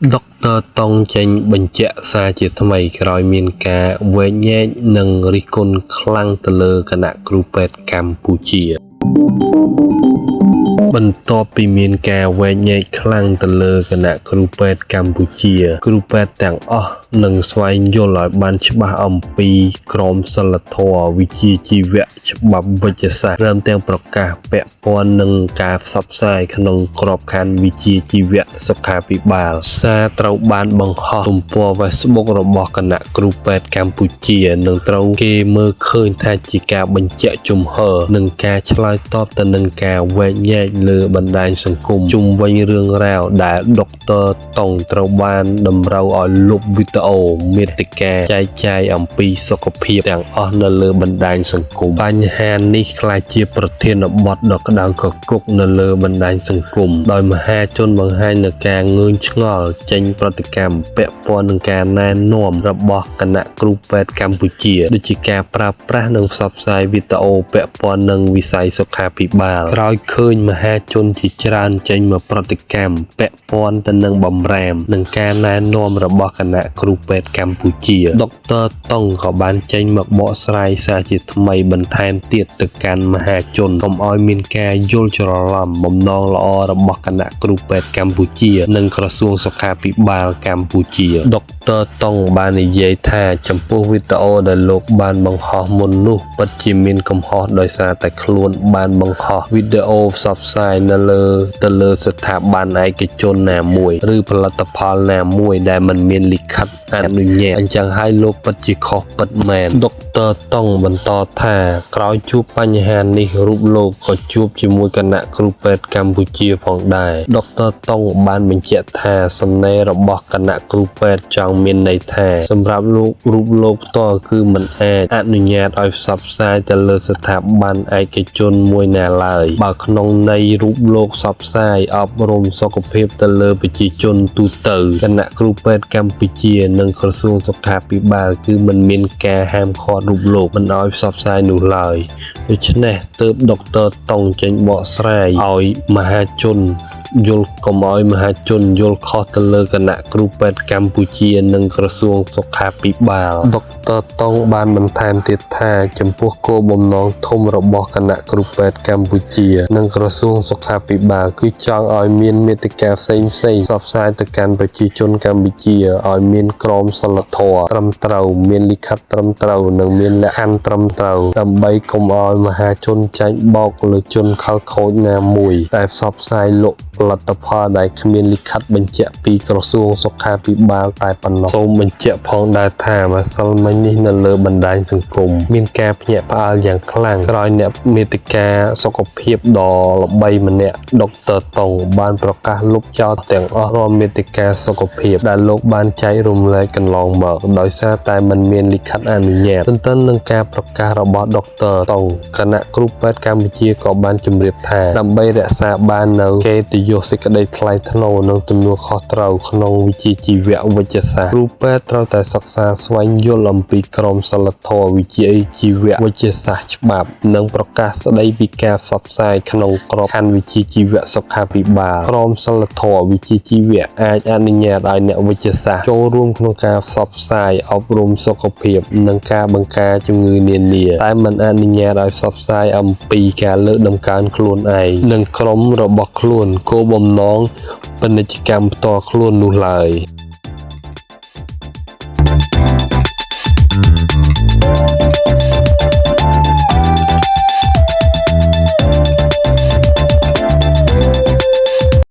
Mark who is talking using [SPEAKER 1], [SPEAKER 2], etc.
[SPEAKER 1] ដុកទ័រតុងចេញបញ្ជាក់សារជាថ្មីក្រោយមានការវែកញែកនិងរិះគន់ខ្លាំងទៅលើគណៈគ្រូពេទ្យកម្ពុជា បន្ទាប់ពីមានការវែកញែកខ្លាំងទៅលើគណៈគ្រូពេទ្យកម្ពុជា គ្រូពេទ្យទាំងអស់នឹងស្វែងយល់ឲ្យបានច្បាស់អំពីក្រមសីលធម៌វិជ្ជាជីវៈច្បាប់វេជ្ជសាស្ត្រព្រមទាំងប្រកាសពាក់ព័ន្ធនឹងការផ្សព្វផ្សាយក្នុងក្របខ័ណ្ឌវិជ្ជាជីវៈសុខាភិបាលសារត្រូវបានបង្ហោះទំព័រ Facebook របស់គណៈគ្រូពេទ្យកម្ពុជានឹងត្រូវគេមើលឃើញថាជាការបញ្ជាក់ជំហរនិងការឆ្លើយតបទៅនឹងការវែកញែកលើបណ្ដាញសង្គមជុំវិញរឿងរ៉ាវដែលដុកទ័រតុងត្រូវបានតម្រូវឲ្យលុបវីដេអូមាតិកាចែកចាយអំពីសុខភាពទាំងអស់នៅលើបណ្ដាញសង្គមបញ្ហានេះក្លាយជាប្រធានបទដ៏ក្តៅគគុកនៅលើបណ្ដាញសង្គមដោយមហាជនបង្ហាញនូវការងឿងឆ្ងល់ចេញប្រតិកម្មពាក់ព័ន្ធនឹងការណែនាំរបស់គណៈគ្រូពេទ្យកម្ពុជាដូចជាការប្រើប្រាស់និងផ្សព្វផ្សាយវីដេអូពាក់ព័ន្ធនឹងវិស័យសុខាភិបាលក្រោយឃើញមហាជនជាច្រើនចេញមកប្រតិកម្មពាក់ព័ន្ធទៅនឹងបំរាមនិងការណែនាំរបស់គណៈគ្រូពេទ្យកម្ពុជាដុកទ័រតុងក៏បានចេញមកបកស្រាយសារជាថ្មីបន្ថែមទៀតទៅកាន់មហាជនកុំឲ្យមានការយល់ច្រឡំបំណងល្អរបស់គណៈគ្រូពេទ្យកម្ពុជានិងក្រសួងសុខាភិបាលកម្ពុជាដុកទ័រតុងបាននិយាយថាចំពោះវីដេអូដែលលោកបានបង្ហោះមុននោះពិតជាមានកំហុសដោយសារតែខ្លួនបានបង្ហោះវីដេអូផ្សព្វផ្សាយនៅលើទៅលើស្ថាប័នឯកជនណាមួយឬផលិតផលណាមួយដែលមិនមានលិខិតអនុញ្ញាតអញ្ចឹងហើយលោកពិតជាខុសពិតមែនដុកទ័រតុងបន្តថាក្រោយជួបបញ្ហានេះរូបលោកក៏ជួបជាមួយគណៈគ្រូពេទ្យកម្ពុជាផងដែរដុកទ័រតុងបានបញ្ជាក់ថាសំណេររបស់គណៈគ្រូពេទ្យចង់មានន័យថាសម្រាប់លោករូបលោកផ្ទាល់គឺមិនអាចអនុញ្ញាតឲ្យផ្សព្វផ្សាយទៅលើស្ថាប័នឯកជនមួយណាឡើយបើក្នុងន័យរូបលោកផ្សព្វផ្សាយអប់រំសុខភាពទៅលើប្រជាជនទូទៅគណៈគ្រូពេទ្យកម្ពុជានិងក្រសួងសុខាភិបាលគឺមិនមានការហាមឃាត់រូបលោកមិនឲ្យផ្សព្វផ្សាយនោះឡើយដូច្នេះទើបដុកទ័រតុងចេញបកស្រាយឲ្យមហាជនយល់កុំឲ្យមហាជនយល់ខុសទៅលើគណៈគ្រូពេទ្យកម្ពុជានិងក្រសួងសុខាភិបាលដុកទ័រតុងបានបន្ថែមទៀតថាចំពោះគោលបំណងធំរបស់គណៈគ្រូពេទ្យកម្ពុជានិងក្រសួងសុខាភិបាលគឺចង់ឲ្យមានមាតិកាផ្សេងៗផ្សព្វផ្សាយទៅកាន់ប្រជាជនកម្ពុជាឲ្យមានក្រមសីលធម៌ត្រឹមត្រូវមានលិខិតត្រឹមត្រូវនិងមានលក្ខខណ្ឌត្រឹមត្រូវដើម្បីកុំឲ្យមហាជនចាញ់បោកលើជនខិលខូចណាមួយតែផ្សព្វផ្សាយលក់ផលិតផលដែលគ្មានលិខិតបញ្ជាក់ពីក្រសួងសុខាភិបាលតែប៉ុណ្ណោះសូមបញ្ជាក់ផងដែរថាម្សិលមិញនេះនៅលើបណ្ដាញសង្គមមានការភ្ញាក់ផ្អើលយ៉ាងខ្លាំងក្រោយអ្នកមាតិកាសុខភាពដ៏ល្បីម្នាក់ដុកទ័រតុងបានប្រកាសលុបចោលទាំងអស់រាល់មាតិកាសុខភាពដែលលោកបានចែករំលែកកន្លងមកដោយសារតែមិនមានលិខិតអនុញ្ញាតទន្ទឹមនឹងការប្រកាសរបស់ដុកទ័រតុងគណៈគ្រូពេទ្យកម្ពុជាក៏បានជម្រាបថាដើម្បីរក្សាបាននូវកិត្តិយសសេចក្តីថ្លៃថ្នូរនិងទំនួលខុសត្រូវក្នុងវិជ្ជាជីវៈវេជ្ជសាស្ត្រគ្រូពេទ្យត្រូវតែសិក្សាស្វែងយល់អំពីក្រមសីលធម៌វិជ្ជាជីវៈវេជ្ជសាស្ត្រច្បាប់និងប្រកាសស្តីពីការផ្សព្វផ្សាយក្នុងក្របខ័ណ្ឌវិជ្ជាជីវៈសុខាភិបាលក្រមសីលធម៌វិជ្ជាជីវៈអាចអនុញ្ញាតឲ្យអ្នកវេជ្ជសាស្ត្រចូលរួមក្នុងការផ្សព្វផ្សាយអប់រំសុខភាពនិងការបង្ការជំងឺនានាតែមិនអនុញ្ញាតឲ្យផ្សព្វផ្សាយអំពីការលើកតម្កើងខ្លួនឯងនិងក្រុមរបស់ខ្លួនគោលបំណងពាណិជ្ជកម្មផ្ទាល់ខ្លួននោះឡើយ។